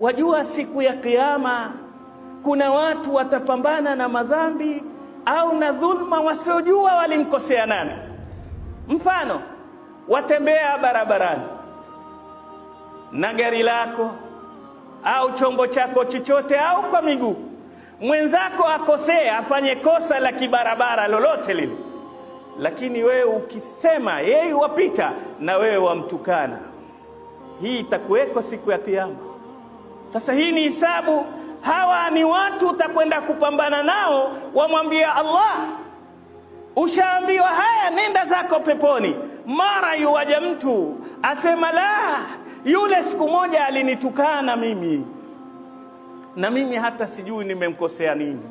Wajua siku ya Kiyama kuna watu watapambana na madhambi au na dhulma wasiojua walimkosea nani. Mfano, watembea barabarani na gari lako au chombo chako chochote au kwa miguu, mwenzako akosea, afanye kosa la kibarabara lolote lile, lakini wewe ukisema yeye wapita na wewe wamtukana, hii itakuweko siku ya Kiyama. Sasa hii ni hisabu. Hawa ni watu utakwenda kupambana nao, wamwambia Allah, ushaambiwa haya, nenda zako peponi. Mara yuwaja mtu asema, la, yule siku moja alinitukana mimi na mimi hata sijui nimemkosea nini.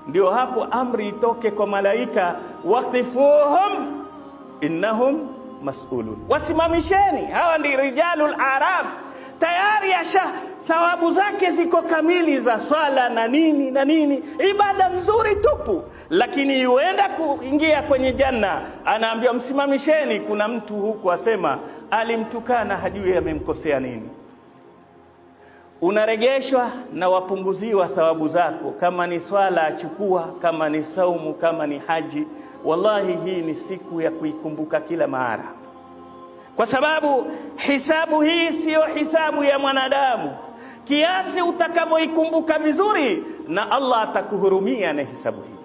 Ndio hapo amri itoke kwa malaika, waqifuhum innahum mas'ulun, wasimamisheni hawa. Ndi rijalul araf, tayari asha thawabu zake ziko kamili za swala na nini na nini, ibada nzuri tupu, lakini yuenda kuingia kwenye janna, anaambiwa msimamisheni, kuna mtu huku asema alimtukana, hajui amemkosea nini. Unaregeshwa na wapunguziwa thawabu zako, kama ni swala achukua, kama ni saumu, kama ni haji. Wallahi, hii ni siku ya kuikumbuka kila mara, kwa sababu hisabu hii siyo hisabu ya mwanadamu. Kiasi utakavyoikumbuka vizuri, na Allah atakuhurumia na hisabu hii,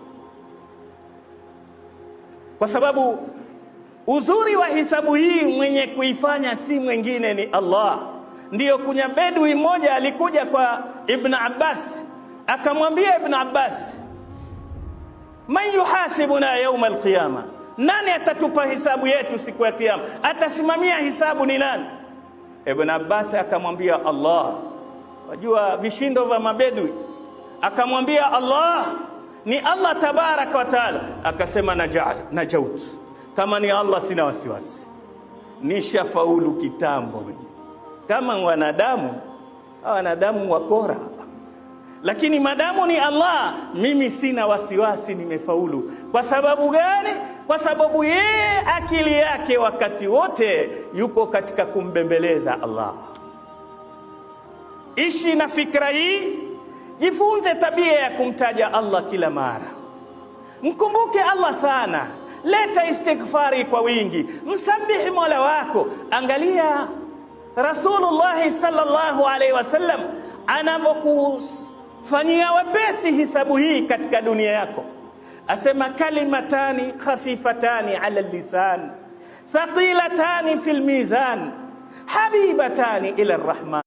kwa sababu uzuri wa hisabu hii mwenye kuifanya si mwingine ni Allah. Ndiyo, kunya bedui mmoja alikuja kwa Ibn Abbas akamwambia Ibn Abbas, man yuhasibuna yauma alqiyama, nani atatupa hisabu yetu siku ya Kiyama? Atasimamia hisabu ni nani? Ibn Abbas akamwambia Allah. Wajua vishindo vya mabedui, akamwambia Allah ni Allah tabaraka wa taala. Akasema najaut, kama ni Allah sina wasiwasi, nishafaulu kitambo mimi. Kama wanadamu, wanadamu wakora, lakini madamu ni Allah, mimi sina wasiwasi, nimefaulu. Kwa sababu gani? Kwa sababu yeye akili yake wakati wote yuko katika kumbembeleza Allah. Ishi na fikra hii, jifunze tabia ya kumtaja Allah kila mara, mkumbuke Allah sana, leta istighfari kwa wingi, msabihi mola wako. Angalia Rasulullahi sallallahu alaihi wasallam anavyokufanyia wepesi hisabu hii katika dunia yako, asema kalimatani khafifatani ala lisan thaqilatani fil mizan habibatani ila rrahman.